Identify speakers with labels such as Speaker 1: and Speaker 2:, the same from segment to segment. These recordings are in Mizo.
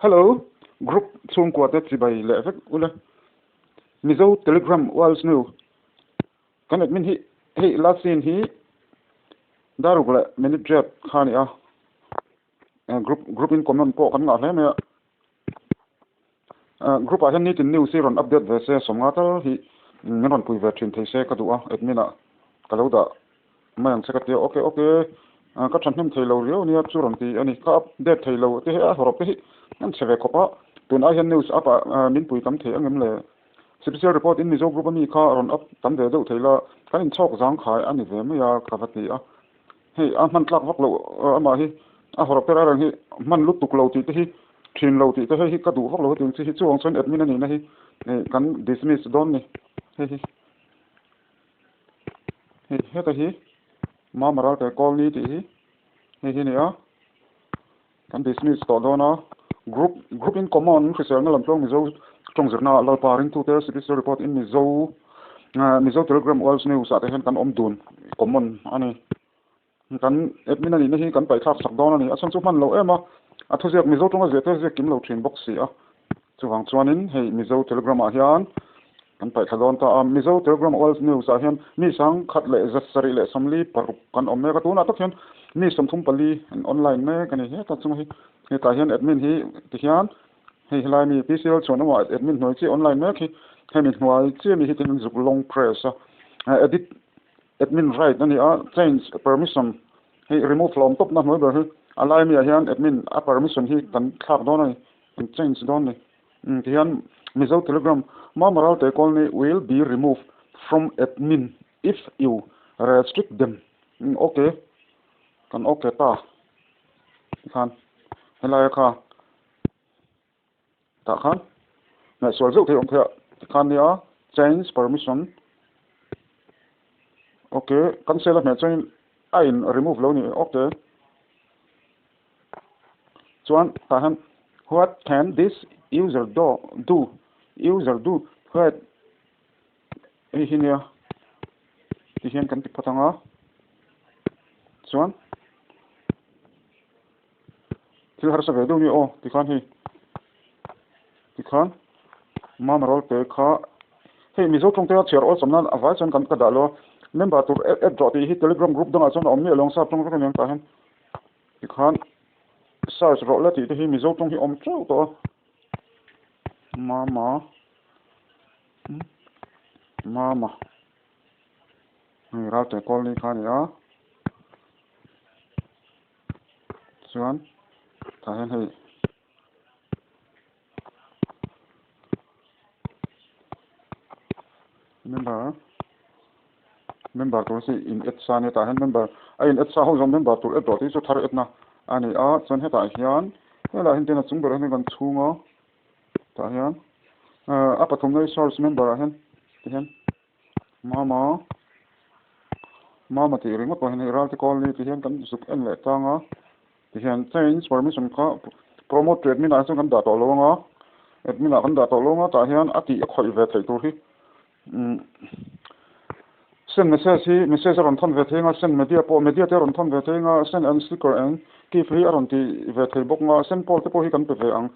Speaker 1: Hello group chhungkua te chibai leh vek ula. Mizo Telegram World New kan admin hi hei last scene hi daruk leh minute riat kha a ni a. Group group in comment pawh kan ngah hle mai a. Group ah hian nitin news hi rawn update ve se sawmnga tal hi min rawn pui ve thin thei se ka duh a admin ah ka lo dah mai ang che ka ti a ok ok ka thahnem thei lo riau nia chu rawn ti a ni ka update thei lo te hi a hawrawp te hi an chhe ve khawp a tun ai hian news up ah min pui tam thei angem le special report in Mizo group ami kha rawn up tam ve deuh thei la kan inchhawk zangkhai a ni ve mai a ka va ti a Hei a hman tlak vak loh amah hi a hawrawp te reng hi hman lutuk lo tih te hi thin lo tih te hei hi ka duh vak lo hetiang chi hi chuang chuan admin a nihna hi kan dismiss dawn ni hei hi hei heta hi Mama Ralte Colony tih hi hei hi a ni a kan dismiss tawh dawn a group group in common hriselna lam tluang Mizo tawng zirna ah Lalpa ringtute CPC report in Mizo Mizo Telegram World News ah te hian kan awm dun common a ni kan admin a nihna hi kan paihthlak sak dawn a ni a chhan chu hman lo em a a thuziak Mizo tawnga ziah te ziak kim lo thin bawk si a chuvang chuanin hei Mizo Telegram ah hian kan paihthla dawn ta a Mizo Telegram World News ah hian mi sang khat leh za sarih leh sawmli paruk kan awm mek a tunah tak hian mi 34 an online mek a ni heta chunga hi hetah hian admin hi tihian hei helai mi PCL chuan awmah admin hnuai chiah online mek hi hemi hnuai chiah mi hi tin zuk long press a edit admin right a ni a change permission hei remove hlawm tawp na hnuai ber hi a lai mi ah hian admin a permission hi kan thlak dawn a ni kan change dawn a ni. Tihian Mizo Telegram Mama Ralte Colony will be removed from admin if you restrict them. Ok kan ok ta tikhan helaia kha tah khan ngaihsual zeuh thei awm thei a tikhan nia change permission ok cancel a hmeh chuan a in remove lo ni ok. Chuan tah hian what can this user do do user do what hei hi nia ti hian kan ti phawt ang a chuan thil harsa ve deuh a ni aw tikhan hei tikhan mama rawl te kha hei mizo tawng te a chhiar awlsam nan a vai chuan kan ka dah lo a member tur add rawh tih hi telegram group dangah chuan a awm miah lo ang sap tawng vek a ni ang tah hian. Tikhan search rawh la tih te hi Mizo tawng hi awm teuh tawh a. Mama Mama hei Ralte Colony kha a ni a. Chuan tah hian hei Member member tur hi in add sa ania tah hian member a in add sa ho zawng member tur add rawh tih chu thar add na a ni a chuan hetah hian helaiah hian tin a chung berah hian kan chhung a tah hian a pathumna hi source member ah hian tihian mama mama tih ringawt pawh hian hei Ralte Colony tih hian kan zuk en leh tlang a. Tihian change permission kha promote to admin ah chuan kan dah tawh lo anga admin ah kan dah tawh lo anga tah hian a tih a khawih ve theih tur hi umm send message hi message a rawn thawn ve thei anga send media pawh media te a rawn thawn ve thei anga send and sticker and gif hi a rawn ti ve thei bawk anga send poll te pawh hi kan pe ve ang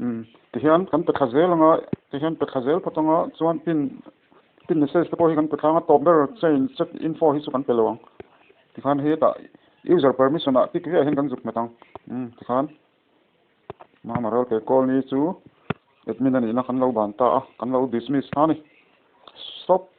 Speaker 1: umm tihian kan pe thla zel anga tihian pe thla zel phawt anga chuan pin pin message te pawh hi kan pe thla anga tawp ber change chat info hi chu kan pe lo ang. Tikhan hetah user permission ah tick viah hian kan zuk hmet ang. Umm tikhan Mama Ralte Colony chu admin a nihna kan lo ban ta a, kan lo dismiss ta a ni. Stop.